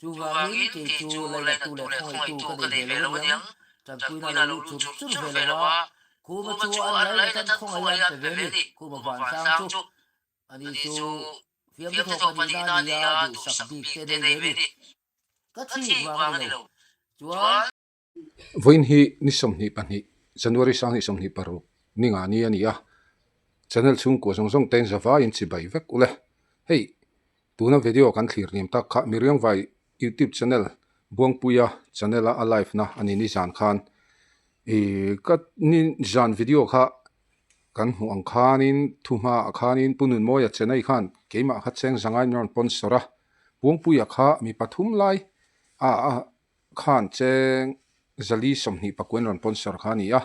Chuvangin kei chu lainattu leh khawngaihtu ka nei ve lo aniang, tanpuina lo luh chur chur ve lo a, Khuma chu an lainat an khawngaih an pe ve ni, Khuma vansang chu ani chu fiamthu thawk pahnihna a ni a, duhsak bik te nei ve ni, ka chhik vang a ni lo, chuan. Vawiin hi ni 22, January 2026 ni nga ni a ni a, channel chhungkua zawng zawng te in zavaiin chibai vek ule. Hei tuna video kan thlir niam tak kha Miriangvai YouTube channel Buangpuia channel a a live na a ni nizan khan ih ka nizan video kha kan hmuh ang khanin thuhma ah khanin Pu Nunmawia Chennai khan keimah kha cheng zangai min rawn sponsor a, Buangpuia kha mi pathum lai a a Khan cheng zali 21 in rawn sponsor kha a ni a,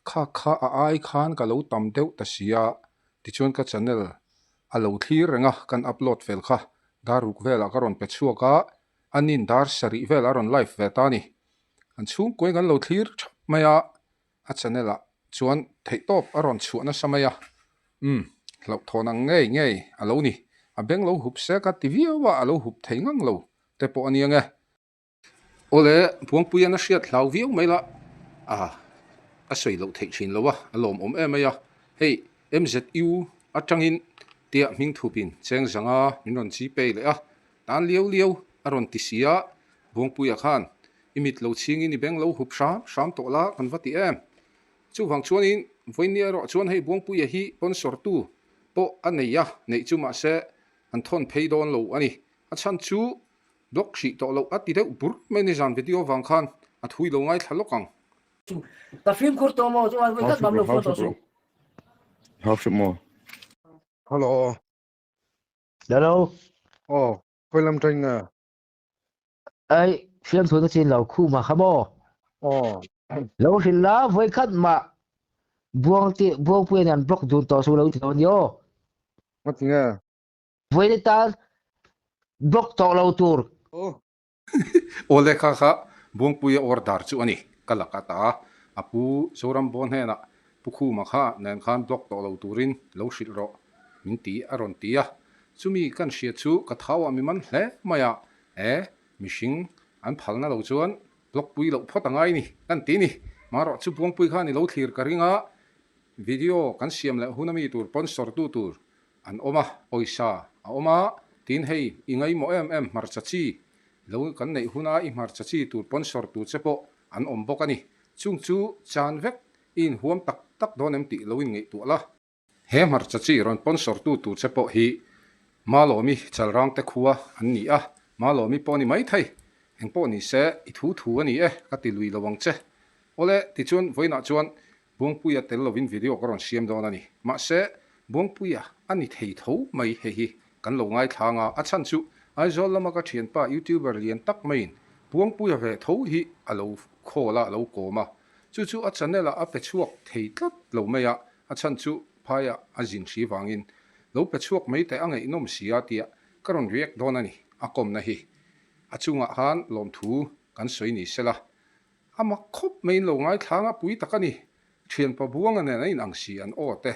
kha kha a ai khan ka lo tam deuh ta si a, tichuan ka channel a lo thlir reng a, kan upload fel kha dar ruk velah ka rawn pe chhuak a, a nin dar sarih velah a rawn live ve ta a ni. An chhungkuain kan lo thlir thap mai a, a channel ah chuan theihtawp a rawn chhuah nasa mai a, umm hlauhthawn ang ngei ngei a lo ni, a beng lo hup se ka ti viau a, a lo hup thei ngang lo te pawh a nia nge. Awle, Buangpuian a hriat hlau viau mai la, a a sawi loh theih thin lo a, a lawmawm em mai a. Hei MZU atangin tia hming thupin cheng zanga min rawn chi pei leh a, tan liau liau a rawn ti si a, Buangpuia khan i mit lo chhingin i beng lo hup hram hram tawh la kan va ti em. Chuvang chuanin vawinia erawh chuan hei Buangpuia hi sponsor tu pawh a nei a, neih chu mahse an thawn phei dawn lo a ni. A chhan chu Blog hrih tawh loh a ti deuh bur mai nizan video vang khan a thui lo ngaithla lawk ang. Ka fimkhur tawh maw chuan vawi khat mam lo phone tawh suh. Hau hrep maw? Hello. Hello. Aw, khawi lam ṭain nge? Ai, fiamthu na chin lo khuma kha maw? Aw. Lo hrilh la vawi khat mah buang ti buangpui an block dun tawh suh lo ti lo ni aw. Ngati nge? Vawiin tan block tawh lo tur. Aw lehkha kha Buangpuia order chu a ni. Ka lak ata a pu Zorambo hnenah Pu Khuma kha nen khan block tawh lo turin lo hrilh rawh min ti a rawn ti a. Chumi kan hria chu ka thau ah mi man hle mai a, e mihring an phalna lo chuan block pui loh phawt a ngai ni kan ti ni. Marawh chu Buangpui khan i lo thlir ka ring a, video kan siam leh hun ami tur sponsor tu tur An awm a, pawisa a awm a, tin hei i ngaihmawh em em hmarcha chi lo kan neih huna i hmarcha chi tur sponsor tur che pawh an awm bawk a ni. Chung chu chan vek i inhuam tak tak dawn em tih lo inngaihtuah la. He hmarcha chi rawn sponsor tu tur che pawh hi Malawmi Chalrangte khua an ni a, Malawmi pawh a ni maithei. Engpawh ni se i thu thu a ni e, ka ti lui lo ang che. Awle, tichuan vawiinah chuan Buangpuia tel lovin video ka rawn siam dawn a ni. Mahse, Buangpuia a ni thei tho mai hei hi kan lo ngaithlang a, a chhan chu Aizawl lama ka thianpa YouTuber lian tak maiin Buangpuia ve tho hi a lo call a, a lo kawm a. Chu chu a channel ah a pe chhuak thei tlat lo mai a, a chhan chu phaiah a zin hri vangin lo pe chhuak mai teh a ngaihnawm si a tia ka rawn react dawn a ni a kawmna hi. A chungah khan lawmthu kan sawi ni sela. A mak khawp mai in lo ngaithlang a pui tak a ni. Thianpa Buanga nen a inang si an aw te.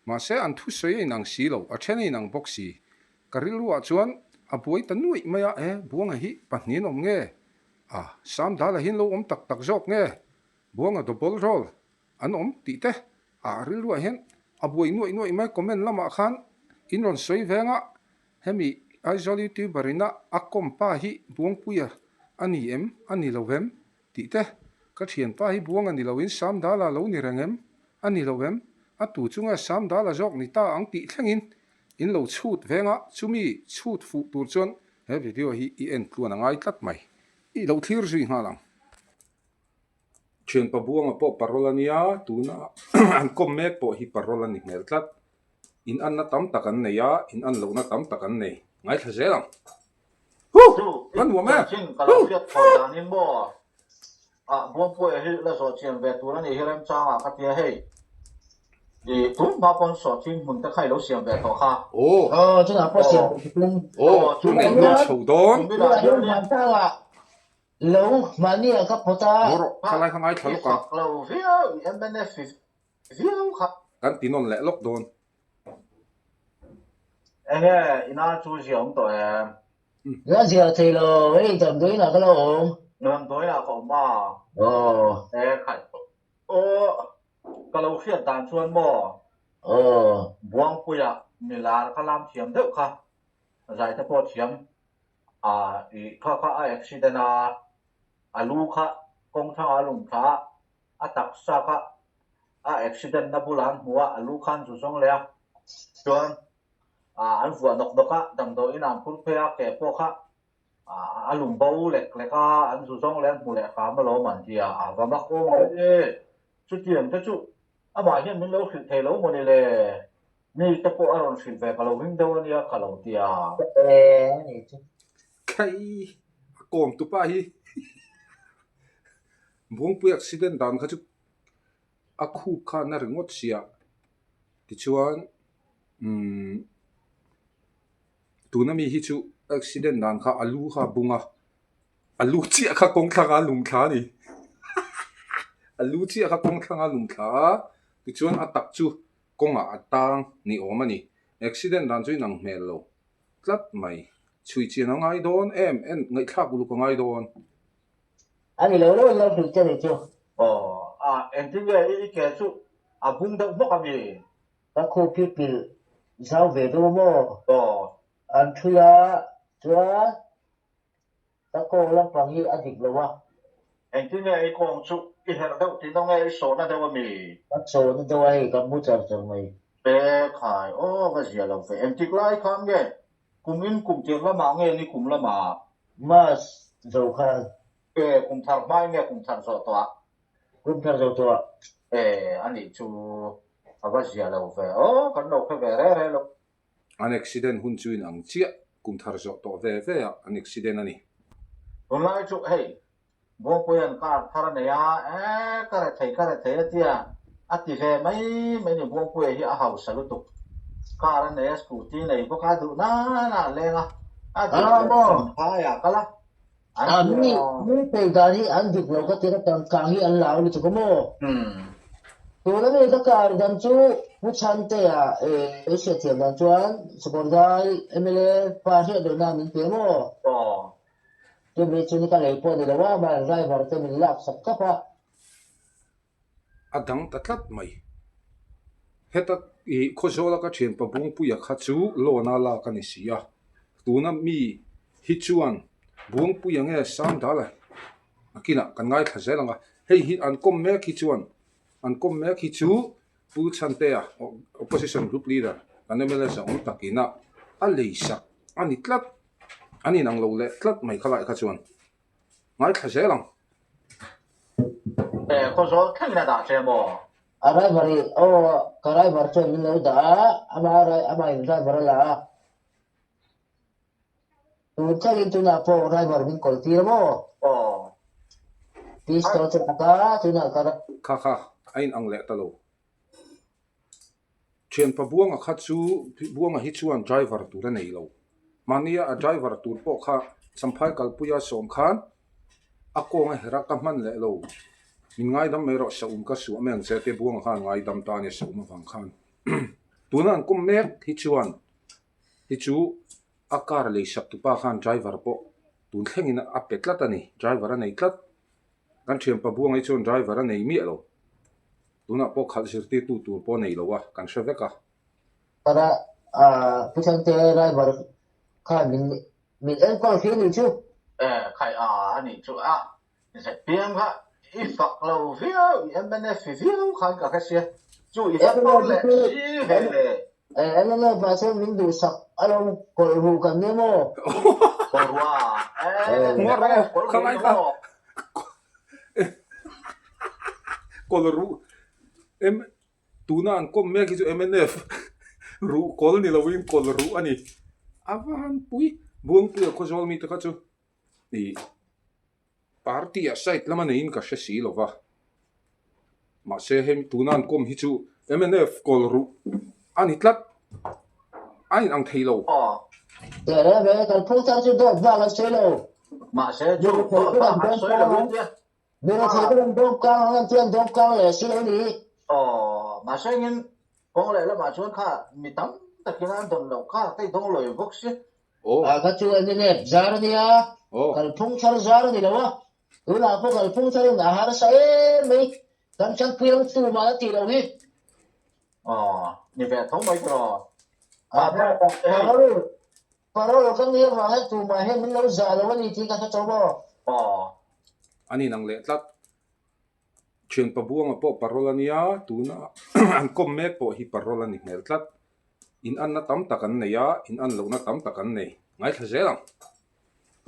Mahse an thusawi a inang si lo, a then a inang bawk si. Ka rilruah chuan a buai ta nuaih mai a, e Buanga hi pahnihin awm nge? A, Samdala hi an lo awm tak tak zawk nge? Buanga double role an awm tih te a rilruah hian a buai nuaih nuaih mai. Comment lamah khan in rawn sawi veng a, Hemi Aizawl YouTuber ina a kawm pa hi Buangpuia a ni em? A ni lo em? Tih te, ka thianpa hi Buang a ni lo in Samdala lo ni reng em? A ni lo em? A tu chunga Samdala zawk ni ta ang tih thlengin in lo chhut veng a, chumi chhut fuh tur chuan he video hi i en tluan a ngai tlat mai. I lo thlir zui nghal ang. Thianpa Buanga pawh parole a nia, tuna an kawm mek pawh hi parole a ni hmel tlat. In anna tam tak an nei a, in an lohna tam tak an nei. Ngaithla zel ang. Huh! Chu, A nuam e! chanchin ka lo hriat thaw danin maw? Ah, Buangpuia hi la zawh chian ve tur a nih hi remchangah ka tia hei. I tun hma pawn sawhthing hmun te kha i lo siam ve tawh kha. Aw. Aw, chutah pawh siam ve tum. Aw, Aw, a ngaihnawm chho dawn. Kuminah hian Vantangah lo mahni ah ka phawt a. Ngaw rawh, khalai kha ngaithla lawk ang. I fak lo viau i mnf i viau kha. Kan ti nawn leh lawk dawn. Enge ina chu zia awm tawh em? La zia thei lo, hei damdawiin ah ka lo awm. Damdawiin ah ka awm a. Aw. E khai. Aw, ka lo hriat dan chuan maw? Aw. Buangpuia milar ka lam thiam deuh kha, zai te pawh thiam a i kha kha a accident a, a lu kha kawng thlang ah a lum thla a, a taksa kha a accident na bulah an hmu a, a lu kha an zu zawng leh a, chuan an vuah nawk nawk a, damdawiin ah an phur phei a, ke pawh kha a lum bo lek lek a, an zu zawng leh an hmu leh hram alawm an ti a, a va mak awm mai e. Chutiang te chu amah hian min lo hrilh thei lo mawni le, mi te pawh a rawn hrilh ve ka lo ring deuh ania ka lo ti a. Khai, a kawm tupa hi Buangpui accident dan kha chu a khup kha na ringawt sia tichuan umm tuna mi hi chu accident dan kha a lu kha a bung a a lu chiah kha kawng thlanga a lum thla a ni a lu chiah kha kawng thlanga a lum thla a tichuan a tak chu kawngah a tang ni awm a ni accident dan chu inang hmel lo tlat mai chhui chian a ngai dawn em en ngaihthlak uluk a ngai dawn. A ni lo lo in lo hrilh che nih chu. Aw, a engtin nge i ke chu a bung deuh hmawk a mi? Ka khup hi pilh zau ve deuh maw? Aw. An thui a, chuan ka kawng lampang hi a dik lo a. Engtin nge i kawng chu i herh deuh tih nge i sawhna deuh a mi? Ka sawhna deuh a hei ka mu char char mai. E khai, aw ka zia lo ve. Engtik lai khan nge kum in kum tir lamah nge ni kum lamah? Mas zo khan. E, kum thar hmai nge kum thar zawh tawh ah? Kum thar zawh tawh ah. E, a nih chu a va zia lo ve. Aw, kan lo hre ve re re lo. An accident hun chu in ang chiah, kum thar zawh tawh ve ve ah an accident a ni. Tunlai chu hei, Buangpuia'n car thar a nei a, e, ka re thei, ka re thei a tia, a ti ve mai mai ni. Buangpuia hi a hausa lutuk. Car a nei a, scooty nei bawk a, duh nan a leng a, a duh leh Champhai ah kal a, an ti a. Mi peih dan hi an dik lo ka ti a, kang hi an lau lutuk a maw? Tuna mi ka car dan chu Pu Chhantea e hriatthiam dan chuan Sakawrdai mla pa hriatlohna min pe maw? Chumi chu ni ka lei pawh ni lo a, mahni driver te min lak sak tawp a. A dang ta tlat mai. Heta i Khawzawla ka thianpa Buangpuia kha chu loan a lak a ni si a, tuna mi hi chuan Buangpuia nge Sangdala a kinah kan ngaithla zel ang a, hei hi an kawm mek hi chuan an kawm mek hi chu Pu Chhantea, Opposition Group Leader, kan mla zahawm takin a a lei sak a ni tlat. An inang lo leh tlat mai kha lai kha chuan ngaithla zel ang. E, Khawzawl thlengin a dah che maw? A driver i, aw, ka driver chuan min lo dah a, ama ama in driver a la a. Tun thlengin tunah pawh driver min kawl tir a maw? Aw. Pistol chu a ka, tunah ka. Kha kha, a inang leh ta lo. Thianpa Buanga kha chu Buanga hi chuan driver tur a nei lo. Mahnia a driver tur pawh kha Champhai kalpuia sawm khan a kawng a herh a, ka hman leh lo. Min ngaidam mai rawh, Saum ka suah mai ang che tia Buanga khan ngaidam ta a nia Saum avang khan. Tuna an kawm mek hi chuan hi chu a car leisak tupa khan driver pawh tun thlengin a pe tlat a ni, driver a nei tlat. Kan thianpa Buanga hi chuan driver a nei miah lo. Tunah pawh khalh zirtirtu tur pawh nei lo a, kan hre vek a. Para Pu Thangte driver khan min min enkawl khi anih chu. E khai a anih chu a ZPM kha i fak lo viau i mnf viau khan ka hre sia chu i va pawr leh si ve le. E mnf ah chuan min duhsak a lo kawlh ruh kan nia maw? Kawlh ruh a e mnf kawlh ruh ni maw? Kawl ruh M tuna an kawm mek hi chu mnf ruh kawl ni loin kawl ruh a ni. A va han pui Buangpuia Khawzawl mite kha chu ih party ah side lama neiin ka hre si lo va. Mahse hei tuna an kawm hi chu mnf kawl ruh a ni tlat a inang thei lo. Teh reng reng kalphung thar chu dawt vang an sawi lo. Mahse chu dawt vang an sawi lo in tia. Mirethei te an dawm kang ang an tia an dawm kang leh si lo ni. Aw, mahse engin kawng leh lamah chuan kha mi tam takin an dawn loh kha ka i dawng lawi bawk si. Aw. Ah kha chu mnf zar a nia, kalphung thar zar a ni lo a, tunah pawh kalphung tharin a harsa em mai, kan changpui ang tumah a tih loh hi. Aw, ni ve tho mai tiraw. Ah, parole, parole ka nih avang hian tumah hian min lo zah lo a ni tih ka hre tawh maw? Aw. A ni nang leh tlat. Thianpa Buanga pawh parole a nia, tuna an kawm mek pawh hi parole a ni hmel tlat. In anna tam tak an nei a, in an lohna tam tak an nei. Ngaithla zel ang.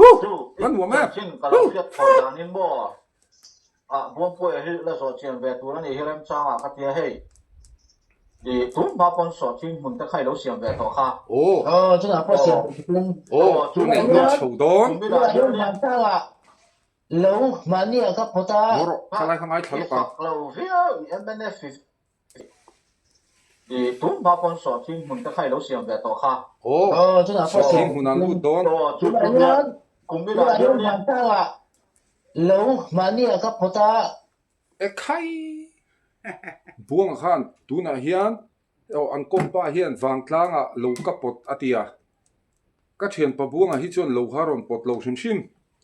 Huh! Chu, Ka nuam e! chanchin ka lo hriat chho danin maw? Ah, Buangpuia hi la zawh chian ve tur a nih hi remchangah ka tia hei. I tun hma pawn sawhthing hmun te kha i lo siam ve tawh kha. Aw. Aw, chutah pawh siam ve tum. Aw, chu ngaihnawm chho dawn. Tunah hian vantangah lo mahni ah ka phawt a. Ngaw rawh, khalai kha ngaithla lawk ang. I fak lo viau i mnf i I tun hma pawn sawhthing hmun te kha i lo siam ve tawh kha. Aw, Aw, chutah pawh siam sawhthing hmunah an lut dawn. Aw, chu Tunah hian kuminah tunah hian hian vantangah lo mahni ah ka phawt a. E khai! Buanga khan tunah hian aw an kawmpa hian vangtlangah lo ka pawt a ti a. Ka thianpa Buanga hi chuan lo kha rawn pawt lo hrim hrim.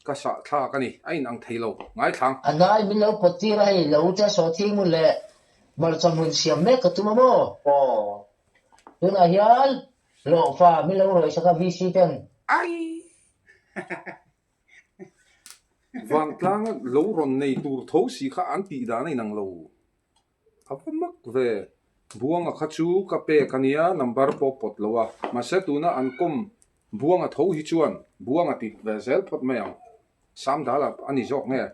Ka sah thlak a ni. A inang thei lo. Ngaithlang. A nai min lo pawt tir a hei lo te sawhthing hmun leh hmarcha hmun siam mek ka tum a maw? Aw. Tunah hian hlawhfa min lo rawihsak a VC ten. Ai! Vangtlanga lo rawn nei tur tho si kha an tih dan a inang lo. A va mak ve. Buanga kha chu ka pek a nia, number pawh pawt lo a. Mahse tuna an kawm Buanga tho hi chuan Buanga ti ve zel phawt mai ang. Samdala a ni zawk nge?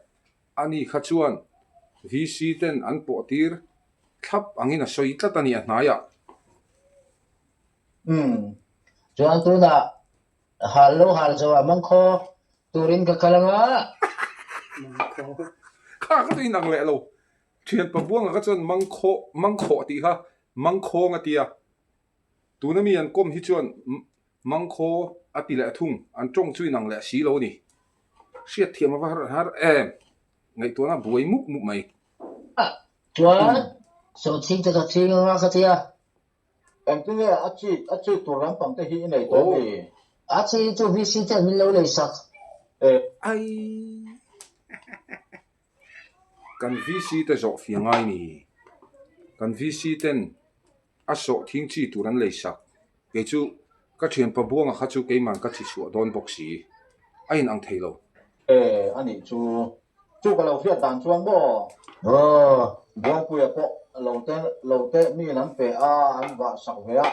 Ani kha chuan VC ten an pawh tir thlap angin a sawi tlat a ni a hnaiah. Umm. Chuan tunah Hal lo hal zo ah mangkhaw turin ka kal anga. Mangkhaw. Kha ka chu inang leh lo. Thianpa Buanga kha chuan mangkhaw mangkhawh tih kha mangkhawng a tia. Tuna mi an kawm hi chuan mangkhaw a ti leh thung. An tawng chu inang leh si lo a ni. Hriatthiam a va har har em. Ngaihtuahna buai mup mup mai. Chuan sawhchhing te ka ching anga ka tia. Engtinge a chi a chi tur lampang te hi i nei tawh mi? A chi chu VC ten min lo lei sak. E. Ai. Kan VC te zawh fia ngai ni. Kan VC ten a sawh thing chi tur an lei sak. Kei chu ka thianpa Buanga kha chu keiman ka chi chhuah dawn bawk si. A in ang thei lo. E, a nih chu. Chu ka lo hriat dan chuan maw? Aw. Buangpuia pawh lo te lo te miin an pe a, an vah sak ve a.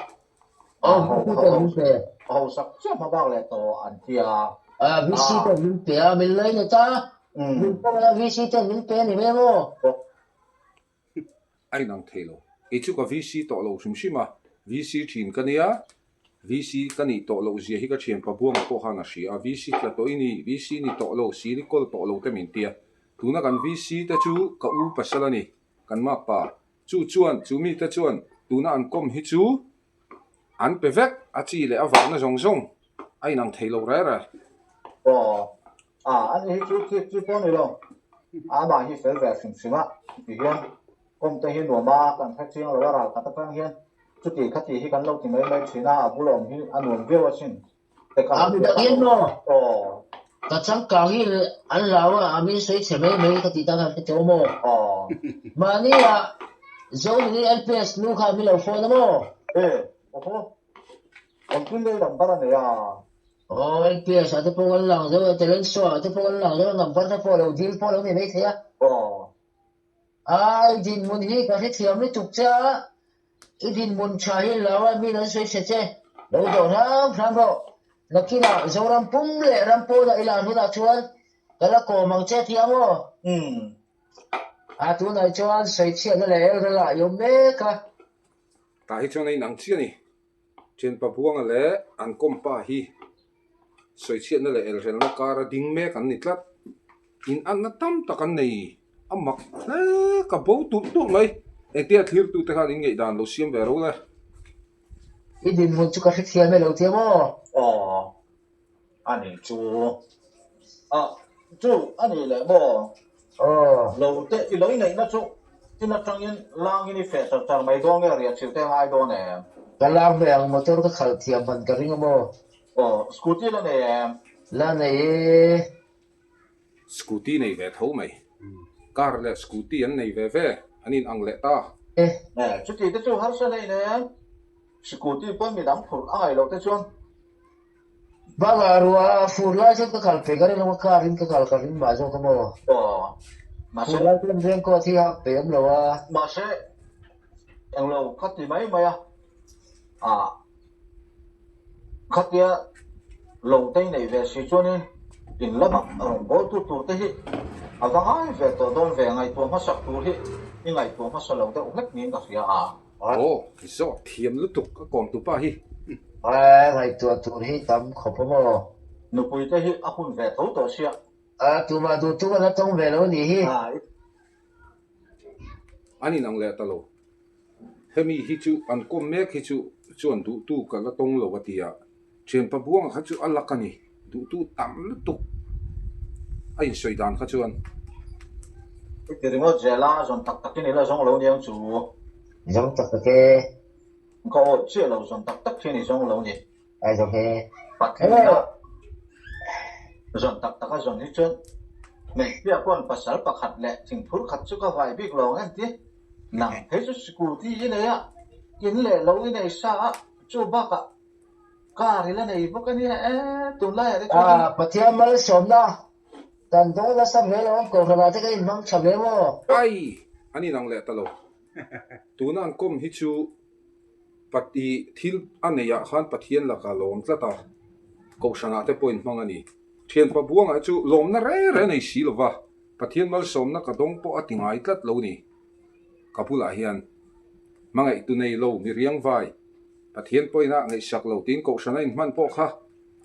Aw, VC ten min pe. A ho sak chiah hma bak leh tawh an ti a. A, VC ten min pe a, min lei let a. Min pawh a, VC ten min pe a ni mai maw? A inang thei lo. Kei chu ka VC tawh lo hrim hrim a, VC thin ka nia, VC ka nih tawh loh zia hi ka thianpa Buanga pawh khan a hria a, VC tla tawh i ni, VC ni tawh lo, sir i kawl tawh lo te min tia. Tuna kan VC te chu ka u pasal a ni, kan makpa. Chu chuan, chu mite chuan tuna an kawm hi chu an pe vek, a chi leh a vahna zawng zawng a inang thei lo reh reh. Aw, a ani hi chu thik chi pawh a ni lo, amah hi fel ve hrim hrim a, ti hian kawm te hi nuam a, kan hre chiang lo a ral khat atang hian chuti khati hi kan lo ti mai mai thin a, a bula awm hi a nuam viau asin. A mi dang in maw? Ka changkang hi an hlau a, a min sawi chhe mai mai ka tih tak a hre tawh maw? Mahni ah Zonuni LPS nu kha min lo phone a maw? E, oho, engtin nge i number a nei a? Aw, LPS ah te pawh kan lang deuh a, talent show ah te pawh kan lang deuh a, number te pawh lo dil pawh lo ni mai thei a. Ai, dinhmun hi ka hrethiam lutuk che a. I dinhmun tha hi lo a min an sawi chhe che, lo dawh hram hram rawh. Nakinah Zoram pum leh ram pawnah i lan hunah chuan ka la kawm ang che tih ang aw. Umm. A tunah chuan sawichhiatna leh elrel ah i awm mek a. Tah hi chuan a inang chiah a ni. Thianpa Buanga leh an kawmpa hi sawichhiatna leh elrelna kara ding mek an ni tlat. In anna tam tak an nei. A mak hle ka bo tulh tulh mai. Engtia thlirtute khan in ngaihdan lo siam ve ro le. I dinhmun chu ka hrethiam e lo tia maw? Aw, a nih chu. A, chu a nih leh maw? Aw. Lo te, i lo neihna chu in atangin langin i feh char char mai dawn nge riah chhilh te a ngai dawn em? Ka lang mai ang, motor ka khalh thiam man ka ring a maw? Aw, scooty la nei em? La nei e. Scooty nei ve tho mai. Car leh scooty an nei ve ve, an in ang leh ta. E, chuti te chu harsa nei nen, scooty pawn midang phurh a ngaih loh te chuan. Bakah ruah a fur lai chuan ka kal peih ka ring lo a, car in ka kal ka ring mah zawk a maw? Aw, mahse. Fur lai chuan raincoat hi hak peih awm lo a. Mahse, englo kha ti mai mai a, ah. Khatia lo te nei ve si chuanin in lamah rawn bawl tu tur te hi a va ngai ve tawh dawn ve, ngaihtuah hmasak tur hi i ngaihtuah hmasa lo deuh hlek niin ka hria a. Aw, zawk thiam lutuk a kawm tu pa hi. Ae, ngaihtuah tur hi tam khawp a maw? Nupui te hi a hun ve tho tawh sia. A, tumah duh tum a la tawng ve lo anih hi. An inang leh ta lo. Hemi hi chu an kawm mek hi chu chuan duhtu ka la tawng lo a ti a, thianpa Buanga kha chu a lak a ni, duhtu tam lutuk a insawi dan kha chuan. I ti ringawt zel a, zawn tak takin i la zawng lo niang chu. Zawng tak tak e. Ka awih chiah lo, zawn tak tak hian i zawng lo ni. Ai zawng e. Patling a zawn tak tak a zawn hi chuan hmeichhia paw'n pasal pakhat leh thingphur khat chu ka vai bik lo ang em ti? Nang phei chu scooty i nei a, in leh lo i nei sa a, chu bakah car i la nei bawk a nia e, tunlaiah te chuan. Ah, Pathian malsawmna kan dawng nasa ve lo ang, Kohhranah te kan inhmang tha ve maw? Ai! An inang leh ta lo. Tuna an kawm hi chu Pati thil a neihah khan Pathian lakah lawm tlat a, Kohhranah te pawh inhmang a ni. Thianpa Buangah chu lawmna reng reng nei si lova, Pathian malsawmna ka dawng pawh a ti ngai tlat lo ni. Ka bulah hian hmangaihtu nei lo mi riang vai, Pathian pawhin a ngaihsak lo tiin Kohhran a inhman pawh kha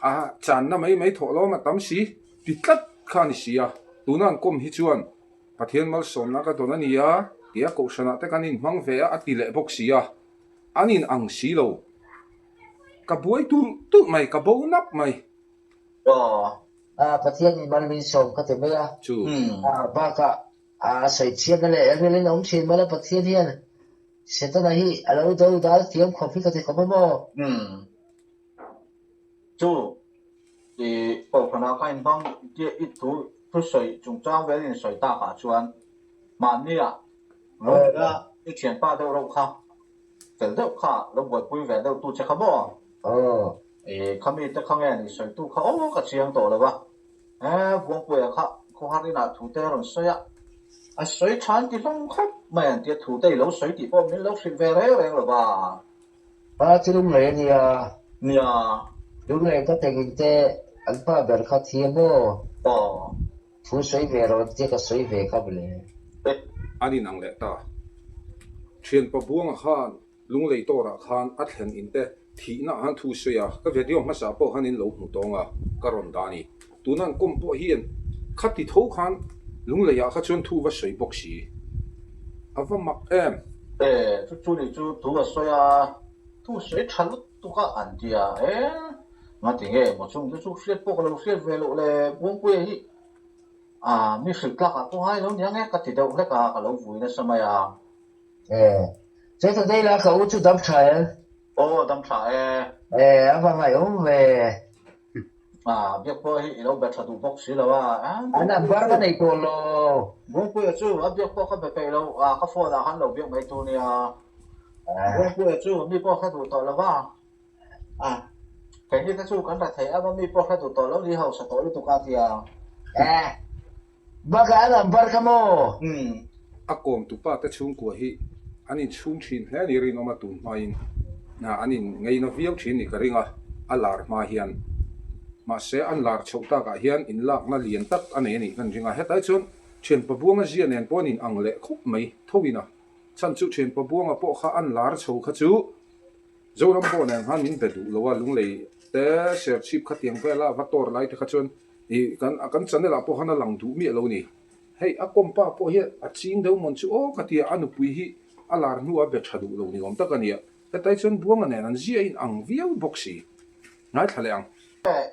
a channa mai mai thawh lawm a tam si ti tlat kha a ni si a. Tuna an kawm hi chuan Pathian malsawmna ka dawn a ni a tia Kohhranah te kan inhmang ve a a ti leh bawk si a, an in ang si lo. Ka buai tulh tulh mai, ka bo nap mai. Aw. A, Pathian in mal min sawm ka ti mai a. Chu. A, bakah a sawi chhiatna leh elrelin a awm thin mal a, Pathian hian Setana hi a lo do dal thiam khawp hi ka ti khawp a maw? Umm. Chu, i Kohhranah kha inhmang tia i thu thusawi chungchang vel in sawi takah chuan mahnia lo nula i thianpa deuh reuh kha fel deuh kha lo buaipui ve deuh tu che kha maw? Aw. I khami te kha nge ni sawitu kha aw ka chiang tawh lo a, e Buangpuia kha khawhar inah thu te a rawn sawi a, a sawi tha an ti hlawm khawp mai an tia thu te i lo sawi tih pawh min lo hrilh ve reng reng lo va. Pa chu lunglei a nia. Nia. Lunglei ka tengin te an pa ber kha thi a maw? Aw. Thu sawi ve rawh an tia ka sawi ve kha mawle. An inang leh ta. Thianpa Buanga khan Lunglei tawrah khan a thlen in te thihna ah han thu sawi a, ka video hmasa pawh khan in lo hmu tawng a, ka rawn dah a ni. Tuna an kawm pawh hian khati tho khan Lunglei ah kha chuan thu va sawi bawk si. A va mak em? E, chu chu ni chu thu a sawi a, thu sawi tha lutuk a an ti a, e, ngati nge maw chung te chu hriat pawh ka lo hriat ve loh le, Buangpuia hi a mi hrilh tlak ah pawh ngai lo nia nge ka ti deuh hlek a, ka lo vui nasa mai a. E, Chei ta dei la ka u chu dam tha em? Aw, dam tha e. E, a va ngaihawm ve. A, biak pawh hi i lo be tha duh bawk si lo a. A number ka nei tawh lo. Buangpuia chu a biak pawh ka be peih lo, a ka phone ah khan lo biak mai tur nia. Buangpuia chu mi pawh hre duh tawh lo va. A, keini te chu kan ra thei em a, mi pawh hre duh tawh lo ni hausa tawh lutuk a tia. E, Bakah a number kha maw? Umm. A kawmtu pa te chhungkua hi an inchhung thin hle ni rinawm a tun hmain an in ngeina viau thin ni ka ring a, a lar hma hian. Mahse an lar chhoh takah hian inlakna lian tak a nei a nih kan ring a, hetlai chuan thianpa Buanga zia nen pawh an in ang leh khawp mai tho in a chhan chu thianpa Buanga pawh kha an lar chho kha chu Zoram pawh nen khan min be duh lo a, Lunglei te Serchhip khatiang vela va tawr lai te kha chuan Ih, kan kan channel ah pawh khan a lang duh miah lo ni. Hei, a kawmpa pawh hian a ching deuh mawn chu aw ka ti a, a nupui hi a lar hnuah be tha duh lo ni awm tak a ni a. Hetlai chuan Buanga nen an zia in ang viau bawk si. Ngaithla leh ang.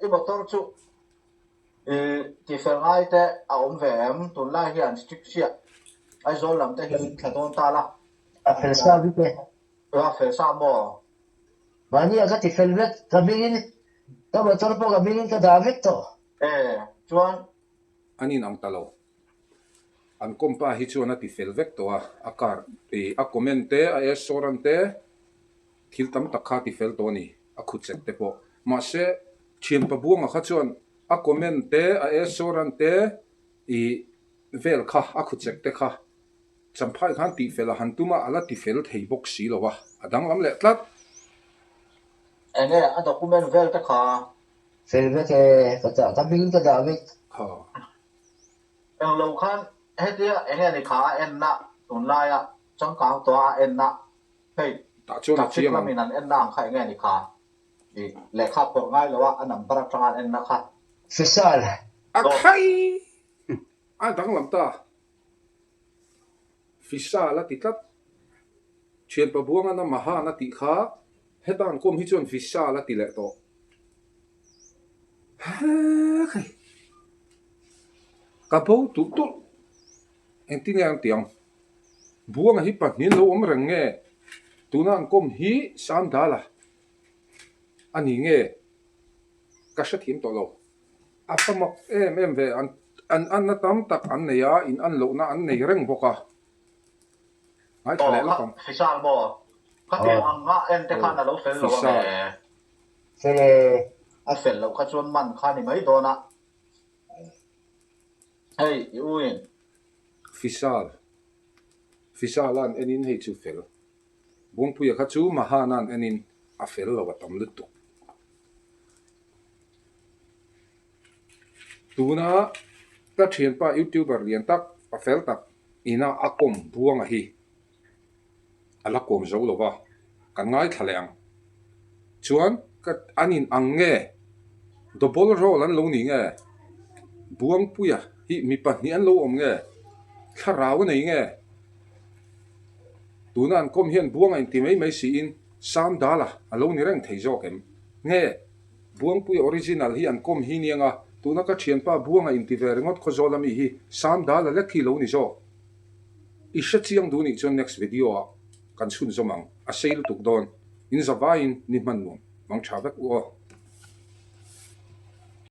I motor chu i tifel ngai te a awm ve em? Tunlai hian strict chiah Aizawl lam te hi thla dawn ta la. A fel sa vek e. A fel sa maw? Mahni ah ka tifel vek, ka hmingin. Ka motor pawh ka hmingin ka dah vek tawh. E, chuan. An inang ta lo. An kawmpa hi chuan a ti fel vek tawh a, a car ih a comment te, a assurance te, thil tam tak kha a ti fel tawh a ni, a khuchek te pawh. Mahse, thianpa Buanga kha chuan a comment te, a assurance te ih vel kha, a khuchek te kha Champhai khan tihfel a han tum a, a la tifel thei bawk si lo a, a danglam leh tlat. Enge a document vel te kha? Fel vek e, ka dah ka hming ka dah vek. Kha. Englo khan hetia enge ni kha a enna tunlaia changkang tawha a enna hei Tah chuan a traffic chiang ang. lamin an enna ang kha enge ni kha i lehkha phawrh ngai loa a number atanga an enna kha. Fisal. A khai! A danglam ta. Fisal a ti tlat. Thianpa Buanga na Mahan a tih kha heta an kawm hi chuan Fisal a ti leh tawh. Hei! Ka bo tulh tulh. Engtin nge an ti ang? Buanga hi pahnih lo awm reng nge? Tuna an kawm hi Sandala a ni nge? Ka hrethiam tawh lo. A fa mak em em ve, an an anna tam tak an nei a, in an lohna an nei reng bawk a. Ngaithla leh lawk ang. Fisal maw? Khatiang ang nga en te khan a lo fel lo ang e. Fel e. A fel loh kha chuan man kha ni mai dawn a. Hei, i u in. Fisal. Fisal an enin hei chu fel. Buangpuia kha chu Mahana an enin a fel lo a tam lutuk. Tuna ka thianpa youtuber lian tak pa fel tak ina a kawm buanga hi a la kawm zo lo va, kan ngaithla leh ang. Chuan ka an in ang nge double role an lo ni nge Buangpuia hi mi pahnih an lo awm nge thlarau a nei nge tuna an kawm hian Buanga inti mai mai siin Samdala a lo ni reng thei zawk em? Nge, Buangpui original hi an kawm hi niang a, tuna ka thianpa Buanga inti ve ringawt Khawzawl ami hi Samdala lek hi lo ni zawk. I hre chiang duh nih chuan next video ah kan chhunzawm ang, a sei lutuk dawn. In zavaiin ni hman nuam, mang tha vek u aw.